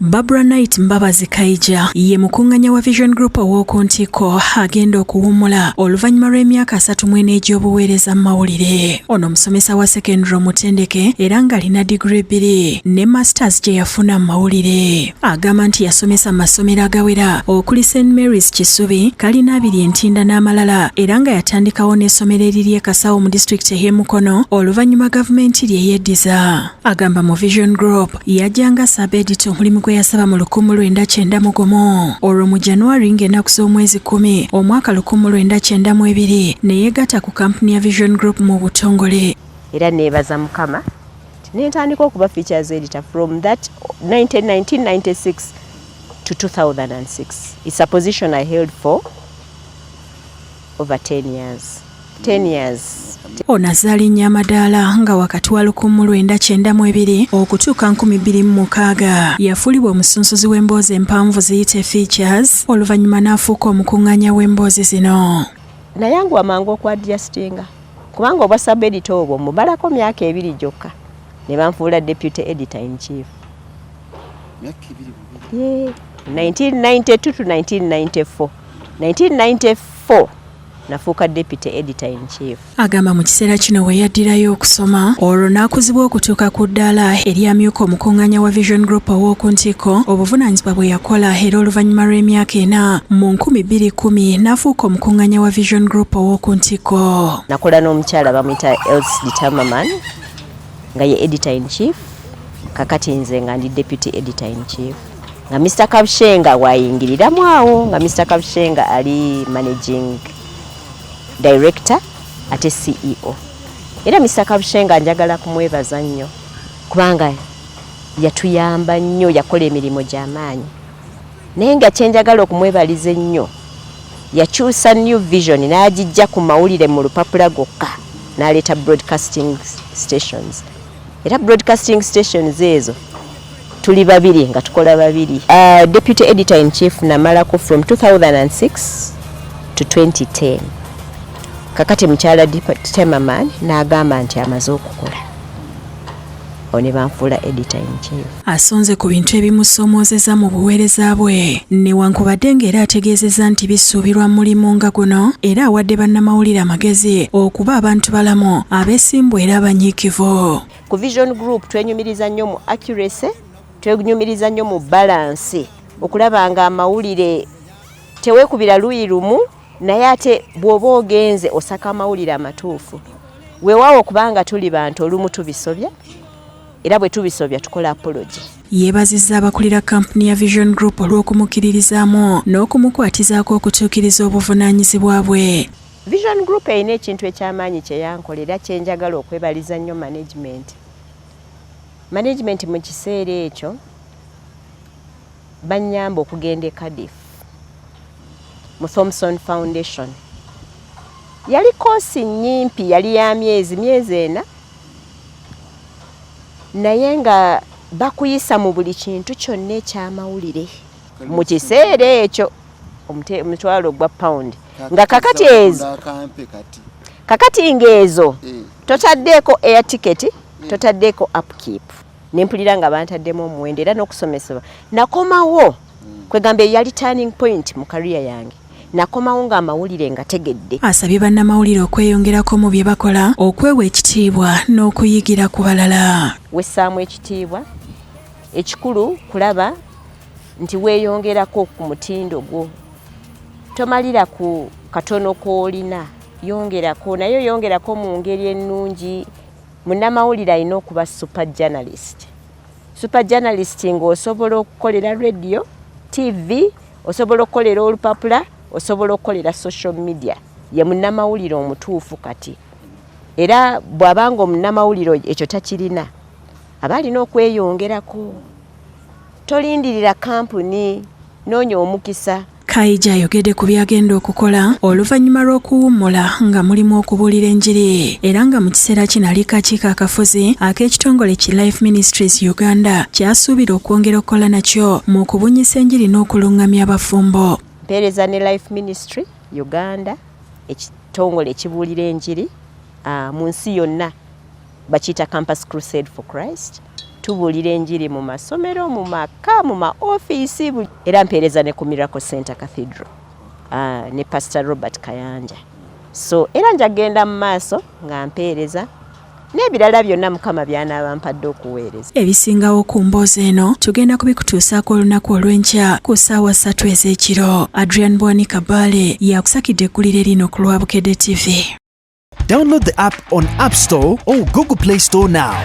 Barbara Knight Mbabazi Kaija ye mukuŋŋanya wa Vision Group ow'oku ntikko agenda okuwummula oluvannyuma lw'emyaka 34 egy'obuweereza mu mawulire. Ono omusomesa wa secondary omutendeke era ng'alina digiri bbiri ne masters gye yafuna mu mawulire. Agamba nti yasomesa mu masomero agawera okuli St Mary's Kisubi, Kalina abiri Entinda n'amalala, era nga yatandikawo n'essomero eriri e Kasawo mu disitulikiti ey'e Mukono oluvannyuma gavumenti lye yeddiza. Agamba mu Vision Group yajja nga sub-editor, omulimu gwe yasaba mu 1991, olwo mu January ng'ennaku z'omwezi 10 omwaka 1992 ne yeegatta ku kampuni ya Vision Group mu butongole. Era neebaza Mukama nti nentandika okuba features editor from that 1996 to 2006. It's a position I held for over 10 years, 10 years. Ono azaalinnya amadaala nga wakati wa 1992 okutuuka 2006 yafuulibwa omusunsuzi w'emboozi empanvu ziyite features, oluvannyuma n'afuuka omukuŋŋaanya w'emboozi zino. Nayanguwa mangu okwadjustinga kubanga obwa sub editor obwo mubalako myaka 2 gyokka ne banfuula deputy editor in chief. Yeah. 1992 to 1994, 1994 nafuuka deputy editor in chief. Agamba mu kiseera kino we yaddirayo okusoma, olwo n'akuzibwa okutuuka ku ddaala eryamyuka omukuŋŋaanya wa Vision Group ow'oku ntikko, obuvunaanyizibwa bwe yakola era oluvannyuma lw'emyaka 4 mu 2010 n'afuuka omukuŋŋaanya wa Vision Group ow'oku ntikko. Nakola n'omukyala bamuyita Els Determaman nga ye editor in chief. Kakati nze nga ndi deputy editor in chief nga Mr Kabushenga wayingiriramu awo, nga Mr Kabushenga ali managing director ate CEO. Era Mr Kabushenga njagala kumwebaza nnyo kubanga yatuyamba nnyo, yakola emirimu gy'amaanyi. Naye nga kyenjagala okumwebaliza ennyo, yakyusa New Vision n'agijja ku mawulire mu lupapula gwokka n'aleeta broadcasting stations. Era broadcasting stations ezo tuli babiri nga tukola babiri. Deputy editor in chief namalako from 2006 to 2010. Kakati mukyala Temaman n'agamba nti amaze okukola, awo ne banfuula editor in chief. Asonze ku bintu ebimusomoozeza mu buweereza bwe, newankubadde ng'era ategeezezza nti bisuubirwa mulimu nga guno, era awadde bannamawulire amagezi okuba abantu balamu, abeesimbu era abanyiikivu. Ku Vision Group twenyumiriza nnyo mu accuracy, twenyumiriza nnyo mu balance, okulaba nga amawulire teweekubira luyi lumu, naye ate bw'oba ogenze osaka amawulire amatuufu. Weewaawo kubanga tuli bantu, olumu tubisobya, era bwe tubisobya tukola apology. Yeebazizza abakulira kampuni ya Vision Group olw'okumukkiririzaamu n'okumukwatizaako okutuukiriza obuvunaanyizibwa bwe. Vision Group erina ekintu ekyamaanyi kye yankola era kyenjagala okwebaliza nnyo management. Management mu kiseera ekyo bannyamba okugenda e Cardiff mu Thomson Foundation. Yali koosi nnyimpi, yali ya myezi 4, naye nga bakuyisa mu buli kintu kyonna ekyamawulire. Mu kiseera ekyo omutwalo gwa pound, nga kakati ezo kakati ng'ezo totaddeeko air ticket, totaddeeko upkeep. Nempulira nga bantaddemu omuwendo era n'okusomesebwa. Nakomawo, kwegamba eyali turning point mu career yange, nakomawo ng'amawulire nga tegedde. Asabye bannamawulire okweyongerako mu bye bakola, okwewa ekitiibwa n'okuyigira ku balala. Wessaamu ekitiibwa, ekikulu kulaba nti weeyongerako ku mutindo gwo, tomalira ku katono k'olina, yongerako, naye oyongerako mu ngeri ennungi. Munnamawulire alina okuba super journalist. Super journalist ng'osobola okukolera radio, TV, osobola okukolera olupapula, osobola okukolera social media, ye munnamawulire omutuufu. Kati era bw'abanga omunnamawulire ekyo takirina, aba alina okweyongerako. Tolindirira kampuni, noonya omukisa. Kaija ayogedde ku byagenda okukola oluvannyuma lw'okuwummula, nga mulimu okubuulira enjiri, era nga mu kiseera kino ali kakiiko akafuzi ak'ekitongole ki Life Ministries Uganda kyasuubira okwongera okukola nakyo mu kubunyisa enjiri n'okuluŋŋamya abafumbo. Mpeereza ne Life Ministry Uganda, ekitongole ekibuulira enjiri mu nsi yonna, bakiyita Campus Crusade for Christ. Tubuulira enjiri mu masomero, mu maka, mu ma ofiisi, era mpeereza ne ku Miracle Center Cathedral ne Pastor Robert Kayanja. So era njagenda mu maaso nga mpeereza n'ebirala byonna Mukama by'anaaba mpadde okuweereza. Ebisingawo ku mboozi eno tugenda kubikutuusaako olunaku olw'enkya ku ssaawa 3 ez'ekiro. Adrian Bwanika Bbaale yakusakidde eggulire lino ku lwa Bukedde TV. Download the app on App Store or Google Play Store now.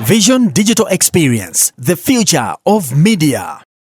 Vision Digital Experience, the future of media.